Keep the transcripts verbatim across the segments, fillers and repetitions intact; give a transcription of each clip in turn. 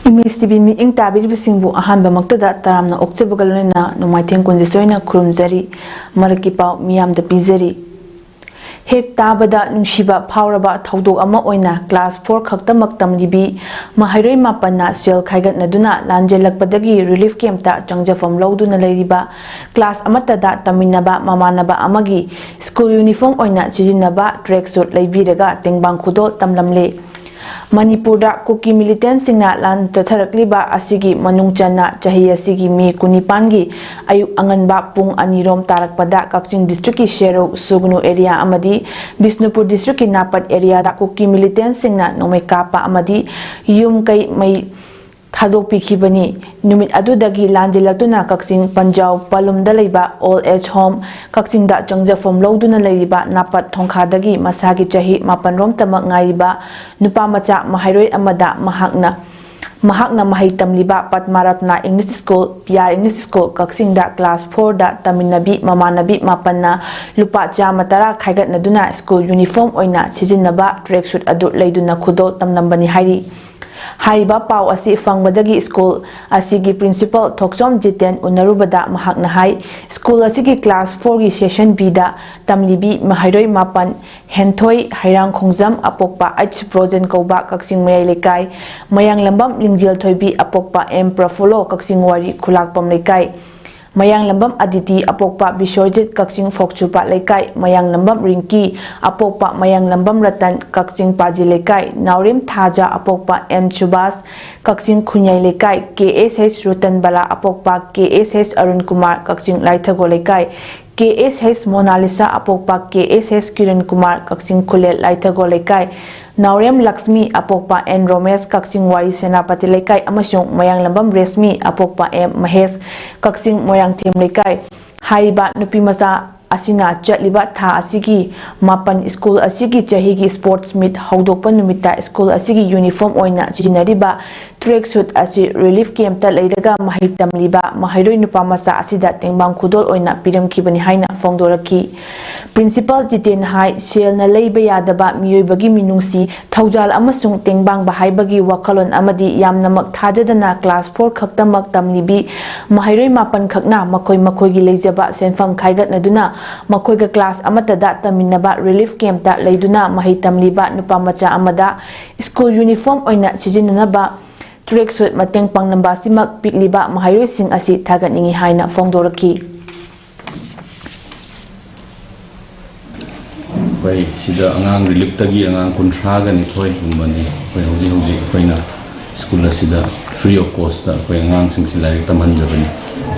Image TV ꯃꯤꯠꯌꯦꯡ ꯇꯥꯕꯤꯔꯤꯕꯁꯤꯡꯕꯨ ꯑꯍꯥꯟꯕꯃꯛꯇꯗ ꯇꯔꯥꯝꯅ ꯑꯣꯛꯆꯕꯒ ꯂꯣꯏꯅꯅ ꯅꯣꯡꯃꯥꯏꯊꯦꯝ ꯀꯨꯟꯖꯦꯁꯣꯏꯅ ꯈꯨꯔꯨꯝꯖꯔꯤ꯫ ꯃꯔꯛꯀꯤ ꯄꯥꯎ ꯃꯤꯌꯥꯝꯗ ꯄꯤꯖꯔꯤ꯫ ꯍꯦꯛ ꯇꯥꯕꯗ ꯅꯨꯡꯁꯤꯕ ꯐꯥꯎꯔꯕ ꯊꯧꯗꯣꯛ ꯑꯃ ꯑꯣꯏꯅ class four ꯈꯛꯇꯃꯛ ꯇꯝꯂꯤꯕꯤ ꯃꯍꯩꯔꯣꯏ ꯃꯥꯄꯟꯅ ꯁꯦꯜ ꯈꯥꯏꯒꯠꯅꯗꯨꯅ ꯂꯥꯟꯖꯦꯜꯂꯛꯄꯗꯒꯤ relief campꯇ ꯆꯪꯖꯐꯝ ꯂꯧꯗꯨꯅ ꯂꯩꯔꯤꯕ class ꯑꯃꯠꯇꯗ ꯇꯝꯃꯤꯟꯅꯕ ꯃꯃꯥꯟꯅꯕ ꯑꯃꯒꯤ school uniform ꯑꯣꯏꯅ ꯁꯤꯖꯤꯟꯅꯕ track suit ꯂꯩꯕꯤꯔꯒ ꯇꯦꯡꯕꯥꯡ ꯈꯨꯗꯣꯜ ꯇꯝꯂꯝꯂꯦ꯫ ꯃꯅꯤꯄꯨꯔꯗ ꯀꯨꯀꯤ militantꯁꯤꯡꯅ ꯂꯥꯟ ꯆꯠꯊꯔꯛꯂꯤꯕ ꯑꯁꯤꯒꯤ ꯃꯅꯨꯡ ꯆꯟꯅ ꯆꯍꯤ ꯑꯁꯤꯒꯤ ꯃꯦ ꯀꯨꯟꯅꯤꯄꯥꯟꯒꯤ ꯑꯌꯨꯛ ꯑꯉꯟꯕ ꯄꯨꯡ ꯑꯅꯤꯔꯣꯝ ꯇꯥꯔꯛꯄꯗ ꯀꯛꯆꯤꯡ districtꯀꯤ ꯁꯦꯔꯧ, ꯁꯨꯒꯅꯨ area ꯑꯃꯗꯤ ꯕꯤꯁꯅꯨꯄꯨꯔ districtꯀꯤ ꯅꯥꯄꯠ areaꯗ ꯀꯨꯀꯤ militantꯁꯤꯡꯅ ꯅꯣꯡꯃꯩ ꯀꯥꯞꯄ ꯑꯃꯗꯤ ꯌꯨꯝ ꯀꯩ ꯃꯩ ꯊꯥꯗꯣꯛꯄꯤꯈꯤꯕꯅꯤ꯫ ꯅꯨꯃꯤꯠ ꯑꯗꯨꯗꯒꯤ ꯂꯥꯟꯖꯦꯜꯂꯛꯇꯨꯅ ꯀꯛꯆꯤꯡ ꯄꯟꯖꯥꯎ ꯄꯥꯂꯨꯝꯗ ꯂꯩꯕ old age home ꯀꯛꯆꯤꯡꯗ ꯆꯪꯖꯐꯝ ꯂꯧꯗꯨꯅ ꯂꯩꯔꯤꯕ ꯅꯥꯄꯠ ꯊꯣꯡꯈꯥꯗꯒꯤ ꯃꯁꯥꯒꯤ ꯆꯍꯤ ꯃꯥꯄꯟ ꯔꯣꯝꯇꯃꯛ ꯉꯥꯏꯔꯤꯕ ꯅꯨꯄꯥ ꯃꯆꯥ ꯃꯍꯩꯔꯣꯏ ꯑꯃꯗ ꯃꯍꯥꯛꯅ ꯃꯍꯥꯛꯅ ꯃꯍꯩ ꯇꯝꯂꯤꯕ ꯄꯗꯃꯥꯔꯠꯅ English School, P R English School, ꯀꯛꯆꯤꯡꯗ class fourꯗ ꯇꯝꯃꯤꯟꯅꯕꯤ ꯃꯃꯥꯟꯅꯕꯤ ꯃꯥꯄꯟꯅ ꯂꯨꯄꯥ ꯆꯥꯝꯃ ꯇꯔꯥ ꯈꯥꯏꯒꯠꯅꯗꯨꯅ school uniform ꯑꯣꯏꯅ ꯁꯤꯖꯤꯟꯅꯕ track suit ꯑꯗꯨ ꯂꯩꯗꯨꯅ ꯈꯨꯗꯣꯜ ꯇꯝꯂꯝꯕꯅꯤ ꯍꯥꯏꯔꯤ꯫ ꯍꯥꯏꯔꯤꯕ ꯄꯥꯎ ꯑꯁꯤ ꯐꯪꯕꯗꯒꯤ school ꯑꯁꯤꯒꯤ principal ꯊꯣꯛꯆꯣꯝ ꯖꯤꯇꯦꯟ ꯎꯅꯔꯨꯕꯗ ꯃꯍꯥꯛꯅ ꯍꯥꯏ, school ꯑꯁꯤꯒꯤ class fourꯒꯤ section Bꯗ ꯇꯝꯂꯤꯕꯤ ꯃꯍꯩꯔꯣꯏ ꯃꯥꯄꯟ, ꯍꯦꯟꯊꯣꯏ ꯍꯩꯔꯥꯡꯈꯣꯡꯖꯝ, ꯑꯄꯣꯛꯄ ꯑꯩꯆ ꯕ꯭ꯔꯣꯖꯦꯟ ꯀꯧꯕ, ꯀꯛꯆꯤꯡ ꯃꯌꯥꯏ ꯂꯩꯀꯥꯏ, ꯃꯌꯥꯡꯂꯝꯕꯝ ꯂꯤꯡꯖꯦꯜ ꯊꯣꯏꯕꯤ, ꯑꯄꯣꯛꯄ ꯑꯦꯝ ꯄ꯭ꯔꯐꯨꯜꯂꯣ, ꯀꯛꯆꯤꯡ ꯋꯥꯏꯔꯤ ꯈꯨꯂꯥꯛꯄꯝ ꯂꯩꯀꯥꯏ, ꯃꯌꯥꯡꯂꯝꯕꯝ ꯑꯗꯤꯇꯤ, ꯑꯄꯣꯛꯄ ꯕꯤꯁ꯭ꯋꯖꯤꯠ, ꯀꯛꯆꯤꯡ ꯐꯧꯆꯨꯄꯥꯠ ꯂꯩꯀꯥꯏ, ꯃꯌꯥꯡꯂꯝꯕꯝ ꯔꯤꯡꯀꯤ, ꯑꯄꯣꯛꯄ ꯃꯌꯥꯡꯂꯝꯕꯝ ꯔꯇꯟ, ꯀꯛꯆꯤꯡ ꯄꯥꯖꯤ ꯂꯩꯀꯥꯏ, ꯅꯥꯎꯔꯦꯝ ꯊꯥꯖ, ꯑꯄꯣꯛꯄ ꯑꯦꯟ ꯁꯨꯕꯥꯁ, ꯀꯛꯆꯤꯡ ꯈꯨꯟꯌꯥꯏ ꯂꯩꯀꯥꯏ, ꯀꯦ ꯑꯦꯁ ꯑꯩꯆ ꯔꯇꯟ ꯕꯂꯥ, ꯑꯄꯣꯛꯄ ꯀꯦ ꯑꯦꯁ ꯑꯩꯆ ꯑꯔꯨꯟ ꯀꯨꯃꯥꯔ, ꯀꯛꯆꯤꯡ ꯂꯥꯏꯊꯒꯣ ꯂꯩꯀꯥꯏ, ꯀꯦ ꯑꯦꯁ ꯑꯩꯆ ꯃꯣꯅꯥꯂꯤꯁꯥ, ꯑꯄꯣꯛꯄ ꯀꯦ ꯑꯦꯁ ꯑꯩꯆ ꯀꯤꯔꯟ ꯀꯨꯃꯥꯔ, ꯀꯛꯆꯤꯡ ꯈꯨꯂꯦꯜ ꯂꯥꯏꯊꯒꯣ ꯂꯩꯀꯥꯏ, ꯅꯥꯎꯔꯦꯝ ꯂꯛꯁꯃꯤ, ꯑꯄꯣꯛꯄ ꯑꯦꯟ ꯔꯣꯃꯦꯁ, ꯀꯛꯆꯤꯡ ꯋꯥꯏꯔꯤ ꯁꯦꯅꯥꯄꯇꯤ ꯂꯩꯀꯥꯏ, ꯑꯃꯁꯨꯡ ꯃꯌꯥꯡꯂꯝꯕꯝ ꯔꯦꯁꯃꯤ, ꯑꯄꯣꯛꯄ ꯑꯦꯝ ꯃꯍꯦꯁ, ꯀꯛꯆꯤꯡ ꯃꯣꯏꯔꯥꯡꯊꯦꯝ ꯂꯩꯀꯥꯏ꯫ ꯍꯥꯏꯔꯤꯕ ꯅꯨꯄꯤꯃꯆꯥ ꯑꯁꯤꯅ ꯆꯠꯂꯤꯕ ꯊꯥ ꯑꯁꯤꯒꯤ ꯃꯥꯄꯟ school ꯑꯁꯤꯒꯤ ꯆꯍꯤꯒꯤ sports meet ꯍꯧꯗꯣꯛꯄ ꯅꯨꯃꯤꯠꯇ school ꯑꯁꯤꯒꯤ uniform ꯑꯣꯏꯅ ꯁꯤꯖꯤꯟꯅꯔꯤꯕ tracksuit ꯑꯁꯤ relief campꯇ ꯂꯩꯔꯒ ꯃꯍꯩ ꯇꯝꯂꯤꯕ ꯃꯍꯩꯔꯣꯏ ꯅꯨꯄꯥ ꯃꯆꯥ ꯑꯁꯤꯗ ꯇꯦꯡꯕꯥꯡ ꯈꯨꯗꯣꯜ ꯑꯣꯏꯅ ꯄꯤꯔꯝꯈꯤꯕꯅꯤ ꯍꯥꯏꯅ ꯐꯣꯡꯗꯣꯔꯛꯈꯤ꯫ Principal ꯖꯤꯇꯦꯟ ꯍꯥꯏ, ꯁꯦꯜꯅ ꯂꯩꯕ ꯌꯥꯗꯕ ꯃꯤꯑꯣꯏꯕꯒꯤ ꯃꯤꯅꯨꯡꯁꯤ, ꯊꯧꯖꯥꯜ ꯑꯃꯁꯨꯡ ꯇꯦꯡꯕꯥꯡꯕ ꯍꯥꯏꯕꯒꯤ ꯋꯥꯈꯜꯂꯣꯟ ꯑꯃꯗꯤ ꯌꯥꯝꯅꯃꯛ ꯊꯥꯖꯗꯅ class four ꯈꯛꯇꯃꯛ ꯇꯝꯂꯤꯕꯤ ꯃꯍꯩꯔꯣꯏ ꯃꯥꯄꯟ ꯈꯛꯅ ꯃꯈꯣꯏ ꯃꯈꯣꯏꯒꯤ ꯂꯩꯖꯕ ꯁꯦꯟꯐꯝ ꯈꯥꯏꯒꯠꯅꯗꯨꯅ ꯃꯈꯣꯏꯒ class ꯑꯃꯠꯇꯗ ꯇꯝꯃꯤꯟꯅꯕ relief campꯇ ꯂꯩꯗꯨꯅ ꯃꯍꯩ ꯇꯝꯂꯤꯕ ꯅꯨꯄꯥ ꯃꯆꯥ ꯑꯃꯗ school uniform ꯑꯣꯏꯅ ꯁꯤꯖꯤꯟꯅꯅꯕ tracksuit ꯃꯇꯦꯡ ꯄꯥꯡꯂꯝꯕ ꯑꯁꯤꯃꯛ ꯄꯤꯛꯂꯤꯕ ꯃꯍꯩꯔꯣꯏꯁꯤꯡ ꯑꯁꯤ ꯊꯥꯒꯠꯅꯤꯡꯏ ꯍꯥꯏꯅ ꯐꯣꯡꯗꯣꯔꯛꯈꯤ꯫ ꯑꯩꯈꯣꯏ ꯁꯤꯗ ꯑꯉꯥꯡ reliefꯇꯒꯤ ꯑꯉꯥꯡ ꯀꯨꯟꯊ꯭ꯔꯥꯒ ꯅꯤꯊꯣꯏꯒꯨꯝꯕꯅꯤ ꯑꯩꯈꯣꯏ ꯍꯧꯖꯤꯛ ꯍꯧꯖꯤꯛ ꯑꯩꯈꯣꯏꯅ school ꯑꯁꯤꯗ free of costꯇ ꯑꯩꯈꯣꯏ ꯑꯉꯥꯡꯁꯤꯡꯁꯤ ꯂꯥꯏꯔꯤꯛ ꯇꯝꯍꯟꯖꯕꯅꯤ꯫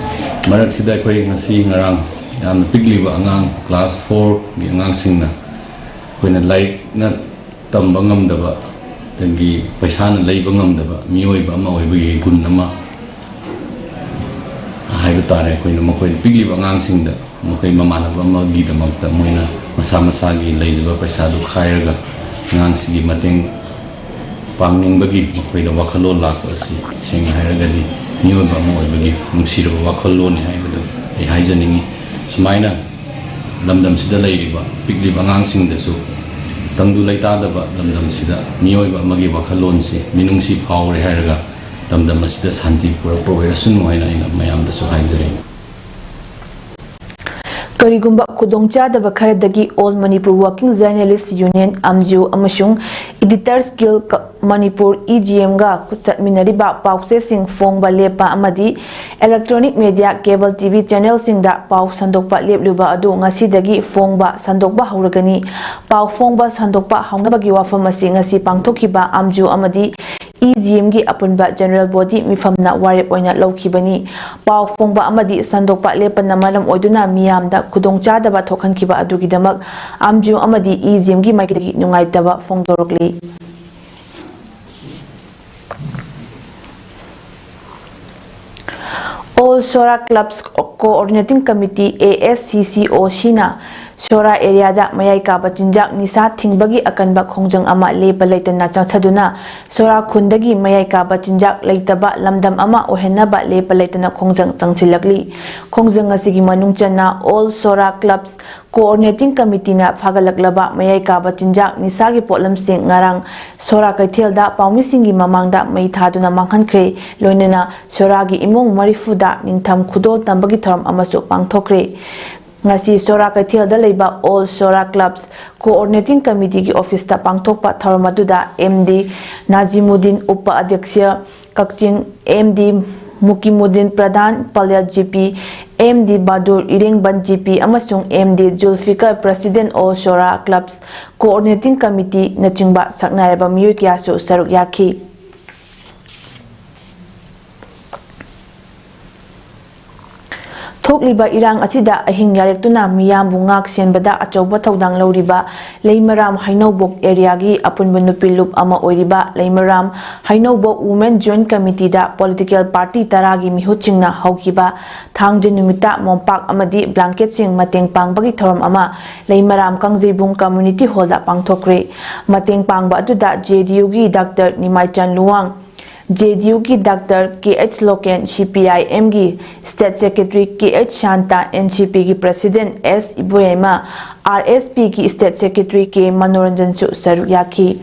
ꯃꯔꯛꯁꯤꯗ ꯑꯩꯈꯣꯏ ꯉꯁꯤ ꯉꯔꯥꯡ ꯌꯥꯝꯅ ꯄꯤꯛꯂꯤꯕ ꯑꯉꯥꯡ class fourꯒꯤ ꯑꯉꯥꯡꯁꯤꯡꯅ ꯑꯩꯈꯣꯏꯅ ꯂꯥꯏꯔꯤꯛꯅ ꯇꯝꯕ ꯉꯝꯗꯕ, ꯑꯗꯒꯤ ꯄꯩꯁꯥꯅ ꯂꯩꯕ ꯉꯝꯗꯕ ꯃꯤꯑꯣꯏꯕ ꯑꯃ ꯑꯣꯏꯕꯒꯤ ꯒꯨꯟ ꯑꯃ ꯍꯥꯏꯕ ꯇꯥꯔꯦ꯫ ꯑꯩꯈꯣꯏꯅ ꯃꯈꯣꯏ ꯄꯤꯛꯂꯤꯕ ꯑꯉꯥꯡꯁꯤꯡꯗ ꯃꯈꯣꯏ ꯃꯃꯥꯟꯅꯕ ꯑꯃꯒꯤꯗꯃꯛꯇ ꯃꯣꯏꯅ ꯃꯁꯥ ꯃꯁꯥꯒꯤ ꯂꯩꯖꯕ ꯄꯩꯁꯥꯗꯨ ꯈꯥꯏꯔꯒ ꯑꯉꯥꯡꯁꯤꯒꯤ ꯃꯇꯦꯡ ꯄꯥꯡꯅꯤꯡꯕꯒꯤ ꯃꯈꯣꯏꯗ ꯋꯥꯈꯜꯂꯣꯟ ꯂꯥꯛꯄ ꯑꯁꯤ ꯁꯦꯡꯅ ꯍꯥꯏꯔꯒꯗꯤ ꯃꯤꯑꯣꯏꯕ ꯑꯃ ꯑꯣꯏꯕꯒꯤ ꯅꯨꯡꯁꯤꯔꯕ ꯋꯥꯈꯜꯂꯣꯟꯅꯤ ꯍꯥꯏꯕꯗꯨ ꯑꯩ ꯍꯥꯏꯖꯅꯤꯡꯏ꯫ ꯁꯨꯃꯥꯏꯅ ꯂꯝꯗꯝꯁꯤꯗ ꯂꯩꯔꯤꯕ ꯄꯤꯛꯂꯤꯕ ꯑꯉꯥꯡꯁꯤꯡꯗꯁꯨ ꯇꯪꯗꯨ ꯂꯩꯇꯥꯗꯕ ꯂꯝꯗꯝꯁꯤꯗ ꯃꯤꯑꯣꯏꯕ ꯑꯃꯒꯤ ꯋꯥꯈꯜꯂꯣꯟꯁꯤ, ꯃꯤꯅꯨꯡꯁꯤ ꯐꯥꯎꯔꯦ ꯍꯥꯏꯔꯒ ꯂꯝꯗꯝ ꯑꯁꯤꯗ ꯁꯥꯟꯇꯤ ꯄꯨꯔꯛꯄ ꯑꯣꯏꯔꯁꯅꯨ ꯍꯥꯏꯅ ꯑꯩꯅ ꯃꯌꯥꯝꯗꯁꯨ ꯍꯥꯏꯖꯔꯤ꯫ ꯀꯔꯤꯒꯨꯝꯕ ꯈꯨꯗꯣꯡꯆꯥꯗꯕ ꯈꯔꯗꯒꯤ All Manipur Working Journalists Union, ꯑꯥꯝꯖꯤꯌꯨ, ꯑꯃꯁꯨꯡ Editors Guild ꯀ-, ꯃꯅꯤꯄꯨꯔ, EGMꯒ ꯆꯠꯃꯤꯟꯅꯔꯤꯕ ꯄꯥꯎꯆꯦꯁꯤꯡ ꯐꯣꯡꯕ ꯂꯦꯞꯄ ꯑꯃꯗꯤ electronic media, cable TV channelꯁꯤꯡꯗ ꯄꯥꯎ ꯁꯟꯗꯣꯛꯄ ꯂꯦꯞꯂꯨꯕ ꯑꯗꯨ ꯉꯁꯤꯗꯒꯤ ꯐꯣꯡꯕ ꯁꯟꯗꯣꯛꯄ ꯍꯧꯔꯒꯅꯤ꯫ ꯄꯥꯎ ꯐꯣꯡꯕ ꯁꯟꯗꯣꯛꯄ ꯍꯧꯅꯕꯒꯤ ꯋꯥꯐꯝ ꯑꯁꯤ ꯉꯁꯤ ꯄꯥꯡꯊꯣꯛꯈꯤꯕ ꯑꯥꯝꯖꯤꯌꯨ ꯑꯃꯗꯤ EGMꯒꯤ ꯑꯄꯨꯟꯕ General Body ꯃꯤꯐꯝꯅ ꯋꯥꯔꯦꯞ ꯑꯣꯏꯅ ꯂꯧꯈꯤꯕꯅꯤ꯫ ꯄꯥꯎ ꯐꯣꯡꯕ ꯑꯃꯗꯤ ꯁꯟꯗꯣꯛꯄ ꯂꯦꯞꯄꯅ ꯃꯔꯝ ꯑꯣꯏꯗꯨꯅ ꯃꯤꯌꯥꯝꯗ ꯈꯨꯗꯣꯡꯆꯥꯗꯕ ꯊꯣꯛꯍꯟꯈꯤꯕ ꯑꯗꯨꯒꯤꯗꯃꯛ ꯑꯥꯝꯖꯤꯌꯨ ꯑꯃꯗꯤ EGMꯒꯤ ꯃꯥꯏꯀꯩꯗꯒꯤ ꯅꯨꯡꯉꯥꯏꯇꯕ ꯐꯣꯡꯗꯣꯔꯛꯂꯤ꯫ All Sorak Clubs Coordinating Committee, ASCCOCꯅ ꯁꯣꯔꯥ ꯑꯦꯔꯤꯌꯥꯗ ꯃꯌꯥꯏ ꯀꯥꯕ ꯆꯤꯟꯖꯥꯛ ꯅꯤꯁꯥ ꯊꯤꯡꯕꯒꯤ ꯑꯀꯟꯕ ꯈꯣꯡꯖꯪ ꯑꯃ ꯂꯦꯞꯄ ꯂꯩꯇꯅ ꯆꯠꯊꯗꯨꯅ ꯁꯣꯔꯥ ꯈꯨꯟꯗꯒꯤ ꯃꯌꯥꯏ ꯀꯥꯕ ꯆꯤꯟꯖꯥꯛ ꯂꯩꯇꯕ ꯂꯝꯗꯝ ꯑꯃ ꯑꯣꯏꯍꯟꯅꯕ ꯂꯦꯞꯄ ꯂꯩꯇꯅ ꯈꯣꯡꯖꯪ ꯆꯪꯁꯤꯜꯂꯛꯂꯤ꯫ ꯈꯣꯡꯖꯪ ꯑꯁꯤꯒꯤ ꯃꯅꯨꯡ ꯆꯟꯅ All Sora Clubs Coordinating Committeeꯅ ꯐꯥꯒꯠꯂꯛꯂꯕ ꯃꯌꯥꯏ ꯀꯥꯕ ꯆꯤꯟꯖꯥꯛ ꯅꯤꯁꯥꯒꯤ ꯄꯣꯠꯂꯝꯁꯤꯡ ꯉꯔꯥꯡ ꯁꯣꯔꯥ ꯀꯩꯊꯦꯜꯗ ꯄꯥꯎꯃꯤꯁꯤꯡꯒꯤ ꯃꯃꯥꯡꯗ ꯃꯩ ꯊꯥꯗꯨꯅ ꯃꯥꯡꯍꯟꯈ꯭ꯔꯦ꯫ ꯂꯣꯏꯅꯅ ꯁꯣꯔꯥꯒꯤ ꯏꯃꯨꯡ ꯃꯔꯤꯐꯨꯗ ꯅꯤꯡꯊꯝ ꯈꯨꯗꯣꯜ ꯇꯝꯕꯒꯤ ꯊꯧꯔꯝ ꯑꯃꯁꯨ ꯄꯥꯡꯊꯣꯛꯈ꯭ꯔꯦ꯫ ꯉꯁꯤ ꯁꯣꯔꯥ ꯀꯩꯊꯦꯜꯗ ꯂꯩꯕ All Sora Clubs Coordinating Committeeꯒꯤ ꯑꯣꯐꯤꯁꯇ ꯄꯥꯡꯊꯣꯛꯄ ꯊꯧꯔꯝ ꯑꯗꯨꯗ M D Najimuddin, ꯎꯄ ꯑꯗ꯭ꯌꯛꯁ ꯀꯛꯆꯤꯡ, M D Mukimuddin, ꯄ꯭ꯔꯙꯥꯟ Pallel G P, M D Badur, ꯏꯔꯦꯡꯕꯟ G P, ꯑꯃꯁꯨꯡ M D Zulfikar, President All Sora Clubs Coordinating Committeeꯅꯆꯤꯡꯕ ꯁꯛꯅꯥꯏꯔꯕ ꯃꯤꯑꯣꯏ ꯀꯌꯥꯁꯨ ꯁꯔꯨꯛ ꯌꯥꯈꯤ꯫ ꯊꯣꯛꯂꯤꯕ ꯏꯔꯥꯡ ꯑꯁꯤꯗ ꯑꯍꯤꯡ ꯌꯥꯔꯦꯛꯇꯨꯅ ꯃꯤꯌꯥꯝꯕꯨ ꯉꯥꯛ ꯁꯦꯟꯕꯗ ꯑꯆꯧꯕ ꯊꯧꯗꯥꯡ ꯂꯧꯔꯤꯕ ꯂꯩꯃꯔꯥꯝ ꯍꯩꯅꯧꯕꯣꯛ ꯑꯦꯔꯤꯌꯥꯒꯤ ꯑꯄꯨꯟꯕ ꯅꯨꯄꯤ ꯂꯨꯞ ꯑꯃ ꯑꯣꯏꯔꯤꯕ ꯂꯩꯃꯔꯥꯝ ꯍꯩꯅꯧꯕꯣꯛ Women Joint Committeeꯗ political party ꯇꯔꯥꯒꯤ ꯃꯤꯍꯨꯠꯁꯤꯡꯅ ꯍꯧꯈꯤꯕ ꯊꯥꯡꯖ ꯅꯨꯃꯤꯠꯇ ꯃꯣꯝꯄꯥꯛ ꯑꯃꯗꯤ blanketꯁꯤꯡ ꯃꯇꯦꯡ ꯄꯥꯡꯕꯒꯤ ꯊꯧꯔꯝ ꯑꯃ ꯂꯩꯃꯔꯥꯝ ꯀꯥꯡꯖꯩꯕꯨꯡ Community Hallꯗ ꯄꯥꯡꯊꯣꯛꯈ꯭ꯔꯦ꯫ ꯃꯇꯦꯡ ꯄꯥꯡꯕ ꯑꯗꯨꯗ J D Uꯒꯤ Doctor Nimaichand Luwang, J D Uꯒꯤ Doctor K H Loken, C P I Mꯒꯤ State Secretary K H Santa, N C Pꯒꯤ President S Iboyaima, R S Pꯒꯤ State Secretary K ꯃꯅꯣꯔꯟꯖꯟꯁꯨ ꯁꯔꯨꯛ ꯌꯥꯈꯤ꯫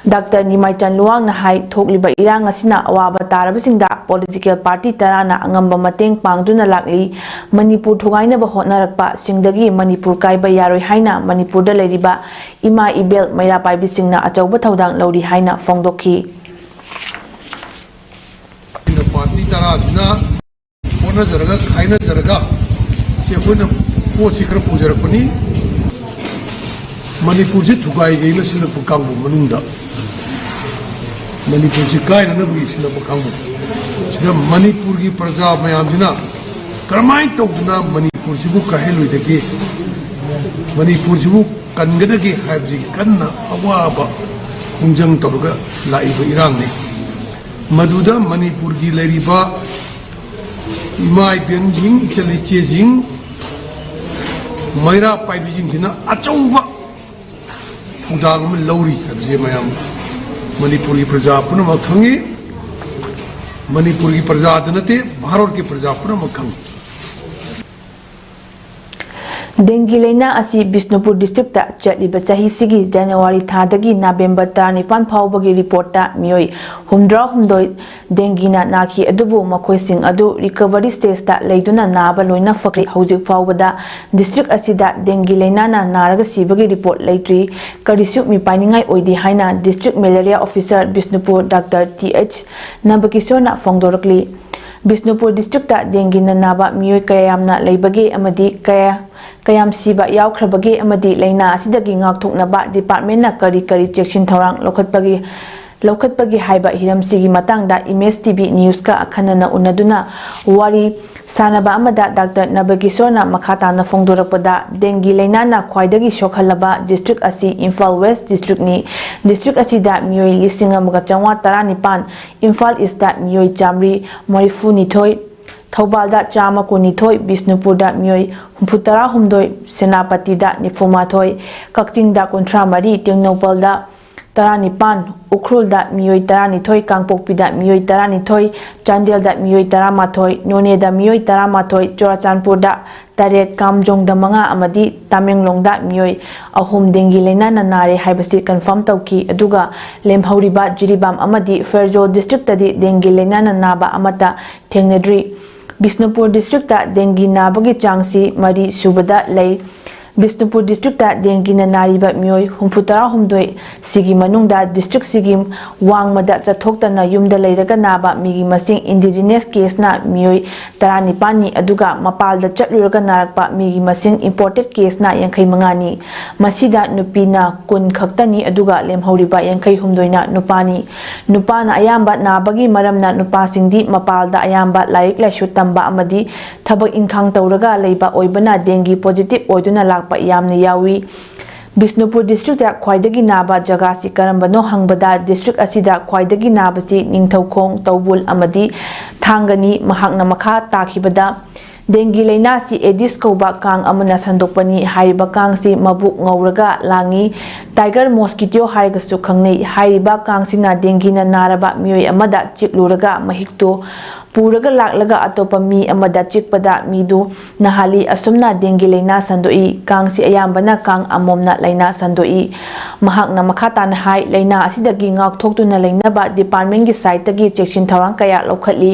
Doctor ꯅꯤꯃꯥꯏꯆꯟ ꯂꯨꯋꯥꯡꯅ ꯍꯥꯏ, ꯊꯣꯛꯂꯤꯕ ꯏꯔꯥꯡ ꯑꯁꯤꯅ ꯑꯋꯥꯕ ꯇꯥꯔꯕꯁꯤꯡꯗ political party ꯇꯔꯥꯅ ꯑꯉꯝꯕ ꯃꯇꯦꯡ ꯄꯥꯡꯗꯨꯅ ꯂꯥꯛꯂꯤ꯫ ꯃꯅꯤꯄꯨꯔ ꯊꯨꯒꯥꯏꯅꯕ ꯍꯣꯠꯅꯔꯛꯄꯁꯤꯡꯗꯒꯤ ꯃꯅꯤꯄꯨꯔ ꯀꯥꯏꯕ ꯌꯥꯔꯣꯏ ꯍꯥꯏꯅ ꯃꯅꯤꯄꯨꯔꯗ ꯂꯩꯔꯤꯕ ꯏꯃꯥ ꯏꯕꯦꯜ ꯃꯩꯔꯥ ꯄꯥꯏꯕꯤꯁꯤꯡꯅ ꯑꯆꯧꯕ ꯊꯧꯗꯥꯡ ꯂꯧꯔꯤ ꯍꯥꯏꯅ ꯐꯣꯡꯗꯣꯛꯈꯤ꯫ ꯑꯩꯅ ꯄꯥꯔꯇꯤ ꯇꯔꯥꯁꯤꯅ ꯍꯣꯠꯅꯖꯔꯒ, ꯈꯥꯏꯅꯖꯔꯒ, ꯁꯤ ꯑꯩꯈꯣꯏꯅ ꯄꯣꯠꯁꯤ ꯈꯔ ꯄꯨꯖꯔꯛꯄꯅꯤ꯫ ꯃꯅꯤꯄꯨꯔꯁꯤ ꯊꯨꯒꯥꯏꯒꯦꯅ ꯁꯤꯜꯂꯛꯄ ꯀꯥꯡꯕꯨ ꯃꯅꯨꯡꯗ, ꯃꯅꯤꯄꯨꯔꯁꯤ ꯀꯥꯏꯅꯅꯕꯒꯤ ꯁꯤꯜꯂꯛꯄ ꯀꯥꯡꯕꯨ, ꯁꯤꯗ ꯃꯅꯤꯄꯨꯔꯒꯤ ꯄ꯭ꯔꯖꯥ ꯃꯌꯥꯝꯁꯤꯅ ꯀꯔꯝꯍꯥꯏꯅ ꯇꯧꯗꯅ ꯃꯅꯤꯄꯨꯔꯁꯤꯕꯨ ꯀꯥꯏꯍꯜꯂꯣꯏꯗꯒꯦ, ꯃꯅꯤꯄꯨꯔꯁꯤꯕꯨ ꯀꯟꯒꯗꯒꯦ ꯍꯥꯏꯕꯁꯤ ꯀꯟꯅ ꯑꯋꯥꯕ ꯈꯣꯡꯖꯪ ꯇꯧꯔꯒ ꯂꯥꯛꯏꯕ ꯏꯔꯥꯡꯅꯤ꯫ ꯃꯗꯨꯗ ꯃꯅꯤꯄꯨꯔꯒꯤ ꯂꯩꯔꯤꯕ ꯏꯃꯥ ꯏꯕꯦꯟꯁꯤꯡ, ꯏꯆꯜ ꯏꯆꯦꯁꯤꯡ, ꯃꯩꯔꯥ ꯄꯥꯏꯕꯤꯁꯤꯡꯁꯤꯅ ꯑꯆꯧꯕ ꯊꯧꯗꯥꯡ ꯑꯃ ꯂꯧꯔꯤ ꯍꯥꯏꯕꯁꯦ ꯃꯌꯥꯝ, ꯃꯅꯤꯄꯨꯔꯒꯤ ꯄ꯭ꯔꯖꯥ ꯄꯨꯝꯅꯃꯛ ꯈꯪꯉꯤ꯫ ꯃꯅꯤꯄꯨꯔꯒꯤ ꯄ꯭ꯔꯖꯥꯗ ꯅꯠꯇꯦ, ꯚꯥꯔꯠꯀꯤ ꯄ꯭ꯔꯖꯥ ꯄꯨꯝꯅꯃꯛ ꯈꯪꯉꯤ꯫ ꯗꯦꯡꯒꯤ ꯂꯥꯏꯅꯥ ꯑꯁꯤ ꯕꯤꯁꯅꯨꯄꯨꯔ ꯗꯤꯁꯇ꯭ꯔꯤꯛꯇ ꯆꯠꯂꯤꯕ ꯆꯍꯤꯁꯤꯒꯤ ꯖꯅꯋꯥꯔꯤ ꯊꯥꯗꯒꯤ ꯅꯕꯦꯝꯕꯔ ꯇꯔꯥꯅꯤꯄꯥꯟ ꯐꯥꯎꯕꯒꯤ ꯔꯤꯄꯣꯔꯠꯇ ꯃꯤꯑꯣꯏ ꯍꯨꯝꯗ꯭ꯔꯥ ꯍꯨꯝꯗꯣꯏ ꯗꯦꯡꯒꯤꯅ ꯅꯥꯈꯤ, ꯑꯗꯨꯕꯨ ꯃꯈꯣꯏꯁꯤꯡ ꯑꯗꯨ ꯔꯤꯀꯚꯔꯤ ꯁ꯭ꯇꯦꯖꯇ ꯂꯩꯗꯨꯅ ꯅꯥꯕ ꯂꯣꯏꯅ ꯐꯈ꯭ꯔꯦ꯫ ꯍꯧꯖꯤꯛ ꯐꯥꯎꯕꯗ ꯗꯤꯁꯇ꯭ꯔꯤꯛ ꯑꯁꯤꯗ ꯗꯦꯡꯒꯤ ꯂꯥꯏꯅꯥꯅ ꯅꯥꯔꯒ ꯁꯤꯕꯒꯤ ꯔꯤꯄꯣꯔꯠ ꯂꯩꯇ꯭ꯔꯤ꯫ ꯀꯔꯤꯁꯨ ꯃꯤꯄꯥꯏꯅꯤꯡꯉꯥꯏ ꯑꯣꯏꯗꯦ ꯍꯥꯏꯅ district malaria officer Bishnupur doctor T H ꯅꯕꯀꯤꯁꯣꯔꯅ ꯐꯣꯡꯗꯣꯔꯛꯂꯤ꯫ ꯕꯤꯁꯅꯨꯄꯨꯔ ꯗꯤꯁꯇ꯭ꯔꯤꯛꯇ ꯗꯦꯡꯒꯤꯅ ꯅꯥꯕ ꯃꯤꯑꯣꯏ ꯀꯌꯥ ꯌꯥꯝꯅ ꯂꯩꯕꯒꯦ ꯑꯃꯗꯤ ꯀꯌꯥ, ꯀꯌꯥꯝ ꯁꯤꯕ ꯌꯥꯎꯈ꯭ꯔꯕꯒꯦ ꯑꯃꯗꯤ ꯂꯥꯏꯅꯥ ꯑꯁꯤꯗꯒꯤ ꯉꯥꯛꯊꯣꯛꯅꯕ ꯗꯤꯄꯥꯔꯠꯃꯦꯟꯅ ꯀꯔꯤ ꯀꯔꯤ ꯆꯦꯛꯁꯤꯟ ꯊꯧꯔꯥꯡ ꯂꯧꯈꯠꯄꯒꯦ, ꯂꯧꯈꯠꯄꯒꯦ ꯍꯥꯏꯕ ꯍꯤꯔꯝꯁꯤꯒꯤ ꯃꯇꯥꯡꯗ ꯏꯃꯦꯖ ꯇꯤ ꯚꯤ ꯅ꯭ꯌꯨꯁꯀ ꯑꯈꯟꯅꯅ ꯎꯅꯗꯨꯅ ꯋꯥꯔꯤ ꯁꯥꯅꯕ ꯑꯃꯗ ꯗꯥꯛꯇꯔ ꯅꯕꯀꯤꯁꯣꯔꯅ ꯃꯈꯥ ꯇꯥꯅ ꯐꯣꯡꯗꯣꯔꯛꯄꯗ, ꯗꯦꯡꯒꯤ ꯂꯥꯏꯅꯥꯅ ꯈ꯭ꯋꯥꯏꯗꯒꯤ ꯁꯣꯛꯍꯜꯂꯕ ꯗꯤꯁꯇ꯭ꯔꯤꯛ ꯑꯁꯤ ꯏꯝꯐꯥꯜ ꯋꯦꯁ ꯗꯤꯁꯇ꯭ꯔꯤꯛꯅꯤ꯫ ꯗꯤꯁꯇ꯭ꯔꯤꯛ ꯑꯁꯤꯗ ꯃꯤꯑꯣꯏ ꯂꯤꯁꯤꯡ ꯑꯃꯒ ꯆꯥꯝꯃꯉꯥ ꯇꯔꯥꯅꯤꯄꯥꯟ, ꯏꯝꯐꯥꯜ ꯏꯁꯇ ꯃꯤꯑꯣꯏ ꯆꯥꯝꯃꯔꯤ ꯃꯔꯤꯐꯨ ꯅꯤꯊꯣꯏ, ꯊꯧꯕꯥꯜꯗ ꯆꯥꯝꯃ ꯀꯨꯟꯅꯤꯊꯣꯏ, ꯕꯤꯁꯅꯨꯄꯨꯔꯗ ꯃꯤꯑꯣꯏ ꯍꯨꯝꯐꯨ ꯇꯔꯥ ꯍꯨꯝꯗꯣꯏ, ꯁꯦꯅꯥꯄꯇꯤꯗ ꯅꯤꯐꯨ ꯃꯥꯊꯣꯏ, ꯀꯛꯆꯤꯡꯗ ꯀꯨꯟꯊ꯭ꯔꯥ ꯃꯔꯤ, ꯇꯦꯡꯅꯧꯄꯜꯗ ꯇꯔꯥꯅꯤꯄꯥꯟ, ꯎꯈ꯭ꯔꯨꯜꯗ ꯃꯤꯑꯣꯏ ꯇꯔꯥꯅꯤꯊꯣꯏ, ꯀꯥꯡꯄꯣꯛꯄꯤꯗ ꯃꯤꯑꯣꯏ ꯇꯔꯥꯅꯤꯊꯣꯏ, ꯆꯥꯟꯗꯦꯜꯗ ꯃꯤꯑꯣꯏ ꯇꯔꯥꯃꯥꯊꯣꯏ, ꯅꯣꯅꯦꯗ ꯃꯤꯑꯣꯏ ꯇꯔꯥꯃꯥꯊꯣꯏ, ꯆꯨꯔꯥꯆꯥꯟꯄꯨꯔꯗ ꯇꯔꯦꯠ, ꯀꯥꯝꯖꯣꯡꯗ ꯃꯉꯥ ꯑꯃꯗꯤ ꯇꯥꯃꯦꯡꯂꯣꯡꯗ ꯃꯤꯑꯣꯏ ꯑꯍꯨꯝ ꯗꯦꯡꯒꯤ ꯂꯥꯏꯅꯥꯅ ꯅꯥꯔꯦ ꯍꯥꯏꯕꯁꯤ ꯀꯟꯐꯥꯔꯝ ꯇꯧꯈꯤ꯫ ꯑꯗꯨꯒ ꯂꯦꯝꯍꯧꯔꯤꯕ ꯖꯤꯔꯤꯕꯥꯝ ꯑꯃꯗꯤ ꯐꯦꯔꯖꯣꯜ ꯗꯤꯁꯇ꯭ꯔꯤꯛꯇꯗꯤ ꯗꯦꯡꯒꯤ ꯂꯥꯏꯅꯥꯅ ꯅꯥꯕ ꯑꯃꯠꯇ ꯊꯦꯡꯅꯗ꯭ꯔꯤ꯫ ꯕꯤꯁꯅꯨꯄꯨꯔ ꯗꯤꯁꯇ꯭ꯔꯤꯛꯇ ꯗꯦꯡꯒꯤ ꯅꯥꯕꯒꯤ ꯆꯥꯡꯁꯤ ꯃꯔꯤ ꯁꯨꯕꯗ ꯂꯩ꯫ ꯕꯤꯁꯅꯨꯄꯨꯔ ꯗꯤꯁꯇ꯭ꯔꯤꯛꯇ ꯗꯦꯡꯒꯤꯅ ꯅꯥꯔꯤꯕ ꯃꯤꯑꯣꯏ ꯍꯨꯝꯐꯨꯇꯔꯥ ꯍꯨꯝꯗꯣꯏ ꯁꯤꯒꯤ ꯃꯅꯨꯡꯗ ꯗꯤꯁꯇ꯭ꯔꯤꯛꯁꯤꯒꯤ ꯋꯥꯡꯃꯗ ꯆꯠꯊꯣꯛꯇꯅ ꯌꯨꯝꯗ ꯂꯩꯔꯒ ꯅꯥꯕ ꯃꯤꯒꯤ ꯃꯁꯤꯡ ꯏꯟꯗꯤꯖꯤꯅꯁ ꯀꯦꯁꯅ ꯃꯤꯑꯣꯏ ꯇꯔꯥꯅꯤꯄꯥꯟꯅꯤ, ꯑꯗꯨꯒ ꯃꯄꯥꯜꯗ ꯆꯠꯂꯨꯔꯒ ꯅꯥꯔꯛꯄ ꯃꯤꯒꯤ ꯃꯁꯤꯡ ꯏꯝꯄꯣꯔꯇꯦꯗ ꯀꯦꯁꯅ ꯌꯥꯡꯈꯩ ꯃꯉꯥꯅꯤ꯫ ꯃꯁꯤꯗ ꯅꯨꯄꯤꯅ ꯀꯨꯟ ꯈꯛꯇꯅꯤ, ꯑꯗꯨꯒ ꯂꯦꯝꯍꯧꯔꯤꯕ ꯌꯥꯡꯈꯩ ꯍꯨꯝꯗꯣꯏꯅ ꯅꯨꯄꯥꯅꯤ꯫ ꯅꯨꯄꯥꯅ ꯑꯌꯥꯝꯕ ꯅꯥꯕꯒꯤ ꯃꯔꯝꯅ ꯅꯨꯄꯥꯁꯤꯡꯗꯤ ꯃꯄꯥꯜꯗ ꯑꯌꯥꯝꯕ ꯂꯥꯏꯔꯤꯛ ꯂꯥꯏꯁꯨ ꯇꯝꯕ ꯑꯃꯗꯤ ꯊꯕꯛ ꯏꯟꯈꯥꯡ ꯇꯧꯔꯒ ꯂꯩꯕ ꯑꯣꯏꯕꯅ ꯗꯦꯡꯒꯤ ꯄꯣꯖꯤꯇꯤꯚ ꯑꯣꯏꯗꯨꯅ ꯂꯥꯛꯄ ꯌꯥꯝꯅ ꯌꯥꯎꯏ꯫ ꯕꯤꯁꯅꯨꯄꯨꯔ ꯗꯤꯁꯇ꯭ꯔꯤꯛꯇ ꯈ꯭ꯋꯥꯏꯗꯒꯤ ꯅꯥꯕ ꯖꯒꯥꯁꯤ ꯀꯔꯝꯕꯅꯣ ꯍꯪꯕꯗ, ꯗꯤꯁꯇ꯭ꯔꯤꯛ ꯑꯁꯤꯗ ꯈ꯭ꯋꯥꯏꯗꯒꯤ ꯅꯥꯕꯁꯤ ꯅꯤꯡꯊꯧꯈꯣꯡ, ꯇꯧꯕꯨꯜ ꯑꯃꯗꯤ ꯊꯥꯡꯒꯅꯤ꯫ ꯃꯍꯥꯛꯅ ꯃꯈꯥ ꯇꯥꯈꯤꯕꯗ, ꯗꯦꯡꯒꯤ ꯂꯥꯏꯅꯥꯁꯤ ꯑꯦꯗꯤꯁ ꯀꯧꯕ ꯀꯥꯡ ꯑꯃꯅ ꯁꯟꯗꯣꯛꯄꯅꯤ꯫ ꯍꯥꯏꯔꯤꯕ ꯀꯥꯡꯁꯤ ꯃꯕꯨꯛ ꯉꯧꯔꯒ ꯂꯥꯡꯏ꯫ ꯇꯥꯏꯒꯔ ꯃꯣꯁꯀꯤꯇꯣ ꯍꯥꯏꯔꯒꯁꯨ ꯈꯪꯅꯩ꯫ ꯍꯥꯏꯔꯤꯕ ꯀꯥꯡꯁꯤꯅ ꯗꯦꯡꯒꯤꯅ ꯅꯥꯔꯕ ꯃꯤꯑꯣꯏ ꯑꯃꯗ ꯆꯤꯛꯂꯨꯔꯒ ꯃꯍꯤꯛꯇꯨ ꯄꯨꯔꯒ ꯂꯥꯛꯂꯒ ꯑꯇꯣꯞꯄ ꯃꯤ ꯑꯃꯗ ꯆꯤꯛꯄꯗ ꯃꯤꯗꯨ ꯅꯥꯍꯜꯂꯤ꯫ ꯑꯁꯨꯝꯅ ꯗꯦꯡꯒꯤ ꯂꯥꯏꯅꯥ ꯁꯟꯗꯣꯛꯏ꯫ ꯀꯥꯡꯁꯤ ꯑꯌꯥꯝꯕꯅ ꯀꯥꯡ ꯑꯃꯣꯝꯅ ꯂꯥꯏꯅꯥ ꯁꯟꯗꯣꯛꯏ꯫ ꯃꯍꯥꯛꯅ ꯃꯈꯥ ꯇꯥꯅ ꯍꯥꯏ, ꯂꯥꯏꯅꯥ ꯑꯁꯤꯗꯒꯤ ꯉꯥꯛꯊꯣꯛꯇꯨꯅ ꯂꯩꯅꯕ ꯗꯤꯄꯥꯔꯠꯃꯦꯟꯒꯤ ꯁꯥꯏꯠꯇꯒꯤ ꯆꯦꯛꯁꯤꯟ ꯊꯧꯔꯥꯡ ꯀꯌꯥ ꯂꯧꯈꯠꯂꯤ꯫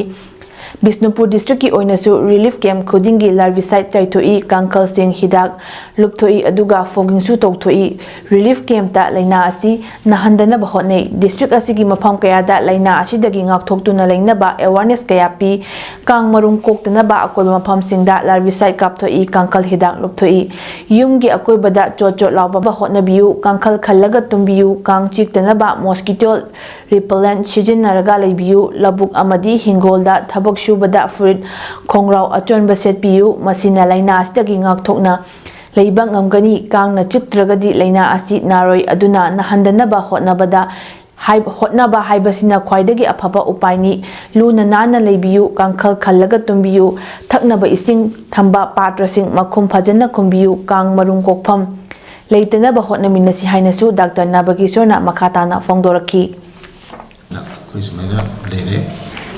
ꯕꯤꯁꯅꯨꯄꯨꯔ ꯗꯤꯁꯇ꯭ꯔꯤꯛꯀꯤ ꯑꯣꯏꯅꯁꯨ ꯔꯤꯂꯤꯐ ꯀꯦꯝꯞ ꯈꯨꯗꯤꯡꯒꯤ ꯂꯥꯔꯚꯤꯁꯥꯏꯠ ꯆꯥꯏꯊꯣꯛꯏ, ꯀꯥꯡꯈꯜꯁꯤꯡ ꯍꯤꯗꯥꯛ ꯂꯨꯞꯊꯣꯛꯏ, ꯑꯗꯨꯒ ꯐꯣꯒꯤꯡꯁꯨ ꯇꯧꯊꯣꯛꯏ꯫ ꯔꯤꯂꯤꯐ ꯀꯦꯝꯞꯇ ꯂꯥꯏꯅꯥ ꯑꯁꯤ ꯅꯥꯍꯟꯗꯅꯕ ꯍꯣꯠꯅꯩ꯫ ꯗꯤꯁꯇ꯭ꯔꯤꯛ ꯑꯁꯤꯒꯤ ꯃꯐꯝ ꯀꯌꯥꯗ ꯂꯥꯏꯅꯥ ꯑꯁꯤꯗꯒꯤ ꯉꯥꯛꯊꯣꯛꯇꯨꯅ ꯂꯩꯅꯕ ꯑꯦꯋꯥꯔꯅꯦꯁ ꯀꯌꯥ ꯄꯤ꯫ ꯀꯥꯡ ꯃꯔꯨꯝ ꯀꯣꯛꯇꯅꯕ ꯑꯀꯣꯏꯕ ꯃꯐꯝꯁꯤꯡꯗ ꯂꯥꯔꯚꯤꯁꯥꯏꯠ ꯀꯥꯞꯊꯣꯛꯏ, ꯀꯥꯡꯈꯜ ꯍꯤꯗꯥꯛ ꯂꯨꯞꯊꯣꯛꯏ꯫ ꯌꯨꯝꯒꯤ ꯑꯀꯣꯏꯕꯗ ꯆꯣꯠ ꯆꯣꯠ ꯂꯥꯎꯕ ꯍꯣꯠꯅꯕꯤꯌꯨ, ꯀꯥꯡꯈꯜ ꯈꯜꯂꯒ ꯇꯨꯝꯕꯤꯌꯨ, ꯀꯥꯡ ꯆꯤꯛꯇꯅꯕ ꯃꯣꯁꯀꯤꯇꯣ ꯔꯤꯄꯦꯂꯦꯟꯠ ꯁꯤꯖꯤꯟꯅꯔꯒ ꯂꯩꯕꯤꯌꯨ꯫ ꯂꯧꯕꯨꯛ ꯑꯃꯗꯤ ꯍꯤꯡꯒꯣꯜꯗ ꯊꯕꯛ ꯁꯨꯕꯗ ꯐꯨꯔꯤꯠ ꯈꯣꯡꯒ꯭ꯔꯥꯎ ꯑꯆꯣꯟꯕ ꯁꯦꯠꯄꯤꯌꯨ, ꯃꯁꯤꯅ ꯂꯥꯏꯅꯥ ꯑꯁꯤꯗꯒꯤ ꯉꯥꯛꯊꯣꯛꯅ ꯂꯩꯕ ꯉꯝꯒꯅꯤ꯫ ꯀꯥꯡꯅ ꯆꯤꯛꯇ꯭ꯔꯒꯗꯤ ꯂꯥꯏꯅꯥ ꯑꯁꯤ ꯅꯥꯔꯣꯏ, ꯑꯗꯨꯅ ꯅꯥꯍꯟꯗꯅꯕ ꯍꯣꯠꯅꯕꯗ ꯍꯥꯏ-, ꯍꯣꯠꯅꯕ ꯍꯥꯏꯕꯁꯤꯅ ꯈ꯭ꯋꯥꯏꯗꯒꯤ ꯑꯐꯕ ꯎꯄꯥꯏꯅꯤ꯫ ꯂꯨꯅ ꯅꯥꯟꯅ ꯂꯩꯕꯤꯌꯨ, ꯀꯥꯡꯈꯜ ꯈꯜꯂꯒ ꯇꯨꯝꯕꯤꯌꯨ, ꯊꯛꯅꯕ ꯏꯁꯤꯡ ꯊꯝꯕ ꯄꯥꯇ꯭ꯔꯁꯤꯡ ꯃꯈꯨꯝ ꯐꯖꯅ ꯈꯨꯝꯕꯤꯌꯨ, ꯀꯥꯡ ꯃꯔꯨꯝ ꯀꯣꯛꯐꯝ ꯂꯩꯇꯅꯕ ꯍꯣꯠꯅꯃꯤꯟꯅꯁꯤ ꯍꯥꯏꯅꯁꯨ ꯗꯥꯛꯇꯔ ꯅꯕꯀꯤꯁꯣꯔꯅ ꯃꯈꯥ ꯇꯥꯅ ꯐꯣꯡꯗꯣꯔꯛꯈꯤ꯫ ꯑꯩꯈꯣꯏ ꯁꯨꯃꯥꯏꯅ ꯂꯩꯔꯦ꯫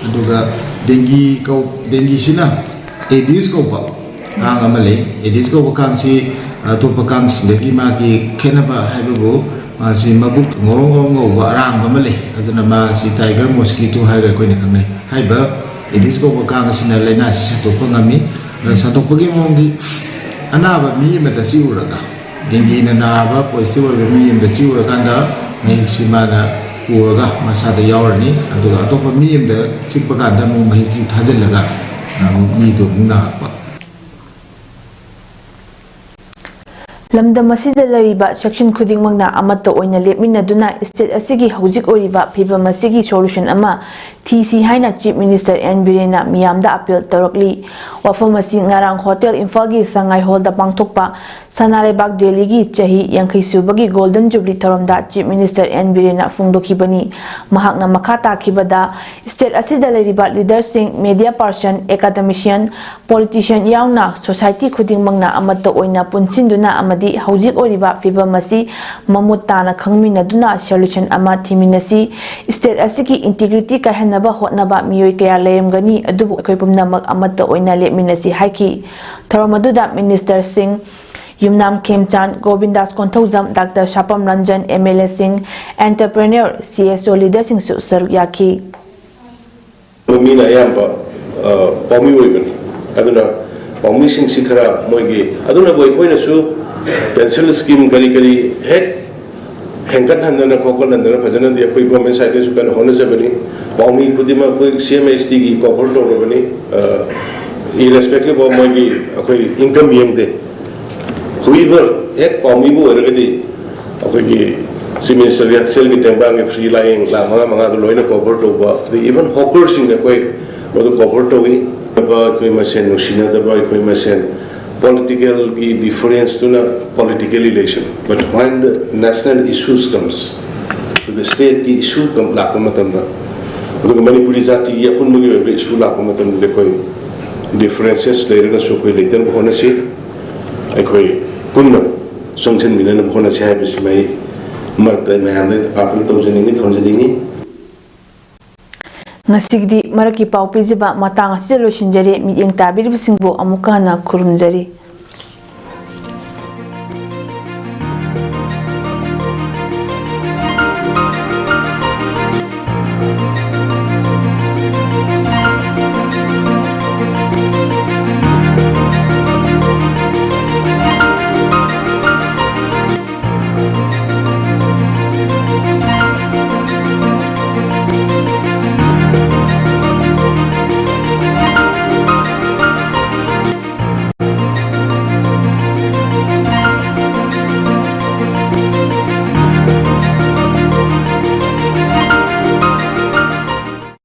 ꯑꯗꯨꯒ ꯗꯦꯡꯒꯤ ꯀꯧ-, ꯗꯦꯡꯒꯤꯁꯤꯅ ꯑꯦꯗꯤꯁ ꯀꯧꯕ ꯀꯥꯡ ꯑꯃ ꯂꯩ꯫ ꯑꯦꯗꯤꯁ ꯀꯧꯕ ꯀꯥꯡꯁꯤ ꯑꯇꯣꯞꯄ ꯀꯥꯡꯁꯤꯡꯗꯒꯤ ꯃꯥꯒꯤ ꯈꯦꯠꯅꯕ ꯍꯥꯏꯕꯕꯨ, ꯃꯥꯁꯤ ꯃꯕꯨꯛ ꯉꯧꯔꯣꯛ ꯉꯧꯔꯣꯛ ꯉꯧꯕ ꯑꯔꯥꯡꯕ ꯑꯃ ꯂꯩ꯫ ꯑꯗꯨꯅ ꯃꯥꯁꯤ ꯇꯥꯏꯒꯔ ꯃꯣꯁꯀꯤꯇꯣ ꯍꯥꯏꯔꯒ ꯑꯩꯈꯣꯏꯅ ꯈꯪꯅꯩ꯫ ꯍꯥꯏꯔꯤꯕ ꯑꯦꯗꯤꯁ ꯀꯧꯕ ꯀꯥꯡ ꯑꯁꯤꯅ ꯂꯥꯏꯅꯥꯁꯤ ꯁꯟꯗꯣꯛꯄ ꯉꯝꯃꯤ꯫ ꯑꯗ ꯁꯟꯗꯣꯛꯄꯒꯤ ꯃꯑꯣꯡꯗꯤ ꯑꯅꯥꯕ ꯃꯤ ꯑꯃꯗ ꯆꯤꯛꯎꯔꯒ, ꯗꯦꯡꯒꯤꯅ ꯅꯥꯕ ꯄꯣꯖꯤꯇꯤꯚ ꯑꯣꯏꯕ ꯃꯤ ꯑꯃꯗ ꯆꯤꯛꯎꯔꯀꯥꯟꯗ ꯃꯍꯤꯛꯁꯤ ꯃꯥꯅ ꯄꯨꯔꯒ ꯃꯁꯥꯗ ꯌꯥꯎꯔꯅꯤ꯫ ꯑꯗꯨꯒ ꯑꯇꯣꯞꯄ ꯃꯤ ꯑꯃꯗ ꯆꯤꯛꯄ ꯀꯥꯟꯗ ꯑꯃꯨꯛ ꯃꯍꯤꯛꯁꯤ ꯊꯥꯖꯤꯜꯂꯒ ꯑꯃꯨꯛ ꯃꯤꯗꯣ ꯑꯃꯨꯛ ꯅꯥꯔꯛꯄ꯫ ꯂꯝꯗꯝ ꯑꯁꯤꯗ ꯂꯩꯔꯤꯕ ꯁꯦꯛꯁꯟ ꯈꯨꯗꯤꯡꯃꯛꯅ ꯑꯃꯠꯇ ꯑꯣꯏꯅ ꯂꯦꯞꯃꯤꯟꯅꯗꯨꯅ ꯁ꯭ꯇꯦꯠ ꯑꯁꯤꯒꯤ ꯍꯧꯖꯤꯛ ꯑꯣꯏꯔꯤꯕ ꯐꯤꯕꯝ ꯑꯁꯤꯒꯤ ꯁꯣꯂꯨꯁꯟ ꯑꯃ ꯊꯤꯁꯤ ꯍꯥꯏꯅ Chief Minister N ꯕꯤꯔꯦꯟꯅ ꯃꯤꯌꯥꯝꯗ appeal ꯇꯧꯔꯛꯂꯤ꯫ ꯋꯥꯐꯝ ꯑꯁꯤ ꯉꯔꯥꯡ Hotel ꯏꯝꯐꯥꯜꯒꯤ ꯁꯉꯥꯏ ꯍꯣꯜꯗ ꯄꯥꯡꯊꯣꯛꯄ ꯁꯅꯥ ꯂꯩꯕꯥꯛ ꯗꯦꯜꯂꯤꯒꯤ ꯆꯍꯤ ꯌꯥꯡꯈꯩ ꯁꯨꯕꯒꯤ Golden Jubilee ꯊꯧꯔꯝꯗ Chief Minister N ꯕꯤꯔꯦꯟꯅ ꯐꯣꯡꯗꯣꯛꯈꯤꯕꯅꯤ꯫ ꯃꯍꯥꯛꯅ ꯃꯈꯥ ꯇꯥꯈꯤꯕꯗ, state ꯑꯁꯤꯗ ꯂꯩꯔꯤꯕ leaderꯁꯤꯡ, media person, academician, politician ꯌꯥꯎꯅ society ꯈꯨꯗꯤꯡꯃꯛꯅ ꯑꯃꯠꯇ ꯑꯣꯏꯅ ꯄꯨꯟꯁꯤꯟꯗꯨꯅ ꯑꯃꯗꯤ ꯍꯧꯖꯤꯛ ꯑꯣꯏꯔꯤꯕ ꯐꯤꯚꯝ ꯑꯁꯤ ꯃꯃꯨꯠ ꯇꯥꯅ ꯈꯪꯃꯤꯟꯅꯗꯨꯅ solution ꯑꯃ ꯊꯤꯃꯤꯟꯅꯁꯤ꯫ State ꯑꯁꯤꯒꯤ integrity ꯀꯥꯏꯍꯟꯅꯕ ꯍꯣꯠꯅꯕ ꯃꯤꯑꯣꯏ ꯀꯌꯥ ꯂꯩꯔꯝꯒꯅꯤ, ꯑꯗꯨꯕꯨ ꯑꯩꯈꯣꯏ ꯄꯨꯝꯅꯃꯛ ꯑꯃꯠꯇ ꯑꯣꯏꯅ ꯂꯦꯞꯃꯤꯟꯅꯁꯤ ꯍꯥꯏꯈꯤ꯫ ꯊꯧꯔꯝ ꯑꯗꯨꯗ Minister ꯁꯤꯡ, ꯌꯨꯝꯅꯥꯝ ꯈꯦꯝꯆꯥꯟ, ꯒꯣꯕꯤꯟꯗꯥꯁ Konthoujam, Doctor ꯁꯥꯄꯝ Ranjan, M L A ꯁꯤꯡ, entrepreneur, C S O leaderꯁꯤꯡꯁꯨ ꯁꯔꯨꯛ ꯌꯥꯈꯤ꯫ ꯃꯤꯅ ꯑꯌꯥꯝꯕ, ꯑ, ꯄꯥꯎꯃꯤ ꯑꯣꯏꯕꯅꯤ꯫ ꯑꯗꯨꯅ ꯄꯥꯎꯃꯤꯁꯤꯡꯁꯤ ꯈꯔ ꯃꯣꯏꯒꯤ, ꯑꯗꯨꯅꯕꯨ ꯑꯩꯈꯣꯏꯅꯁꯨ pension scheme ꯀꯔꯤ ꯀꯔꯤ ꯍꯦꯛ ꯍꯦꯟꯒꯠꯍꯟꯗꯅ ꯈꯣꯀꯠꯍꯟꯗꯅ ꯐꯖꯅꯗꯤ ꯑꯩꯈꯣꯏ government sideꯇꯁꯨ ꯀꯟꯅ ꯍꯣꯠꯅꯖꯕꯅꯤ꯫ ꯄꯥꯎꯃꯤ ꯈꯨꯗꯤꯡꯃꯛ ꯑꯩꯈꯣꯏ C M S Tꯒꯤ cover ꯇꯧꯔꯕꯅꯤ꯫ ꯑ, irrespective of ꯃꯣꯏꯒꯤ ꯑꯩꯈꯣꯏ income ꯌꯦꯡꯗꯦ꯫ ꯍꯨꯏꯕ ꯍꯦꯛ ꯄꯥꯎꯃꯤꯕꯨ ꯑꯣꯏꯔꯒꯗꯤ ꯑꯩꯈꯣꯏꯒꯤ Chief Minister ꯒꯤ ꯍꯛꯁꯦꯜꯒꯤ ꯇꯦꯡꯕꯥꯡꯒꯤ free ꯂꯥꯌꯦꯡ ꯂꯥꯈ ꯃꯉꯥ ꯃꯉꯥꯗꯨ ꯂꯣꯏꯅ cover ꯇꯧꯕ, ꯑꯗꯩ even hawkerꯁꯤꯡ ꯑꯩꯈꯣꯏ ꯃꯗꯨ cover ꯇꯧꯏ꯫ ꯑꯩꯈꯣꯏ ꯃꯁꯦꯟ ꯅꯨꯡꯁꯤꯅꯗꯕ, ꯑꯩꯈꯣꯏ ꯃꯁꯦꯟ politicalꯒꯤ differenceꯇꯨꯅ political relation, but when the national issues comes, ꯑꯗꯨꯒ stateꯀꯤ issue ꯂꯥꯛꯄ ꯃꯇꯝꯗ, ꯑꯗꯨꯒ ꯃꯅꯤꯄꯨꯔꯤ ꯖꯥꯇꯤꯒꯤ ꯑꯄꯨꯟꯕꯒꯤ ꯑꯣꯏꯕ issue ꯂꯥꯛꯄ ꯃꯇꯝꯗ ꯑꯩꯈꯣꯏ differences ꯂꯩꯔꯒꯁꯨ ꯑꯩꯈꯣꯏ ꯂꯩꯇꯅꯕ ꯍꯣꯠꯅꯁꯤ꯫ ꯑꯩꯈꯣꯏ ꯄꯨꯟꯅ ꯆꯪꯁꯤꯟꯃꯤꯟꯅꯅꯕ ꯍꯣꯠꯅꯁꯤ ꯍꯥꯏꯕꯁꯤꯃ ꯑꯩ ꯃꯔꯛꯇ ꯃꯌꯥꯝꯗ appeal ꯇꯧꯖꯅꯤꯡꯉꯤ, ꯊꯝꯖꯅꯤꯡꯉꯤ꯫ ꯉꯁꯤꯒꯤꯗꯤ ꯃꯔꯛꯀꯤ ꯄꯥꯎ ꯄꯤꯖꯕ ꯃꯇꯥꯡ ꯑꯁꯤꯗ ꯂꯣꯏꯁꯤꯟꯖꯔꯦ꯫ ꯃꯤꯠꯌꯦꯡ ꯇꯥꯕꯤꯔꯤꯕꯁꯤꯡꯕꯨ ꯑꯃꯨꯛꯀ ꯍꯟꯅ ꯈꯨꯔꯨꯝꯖꯔꯤ꯫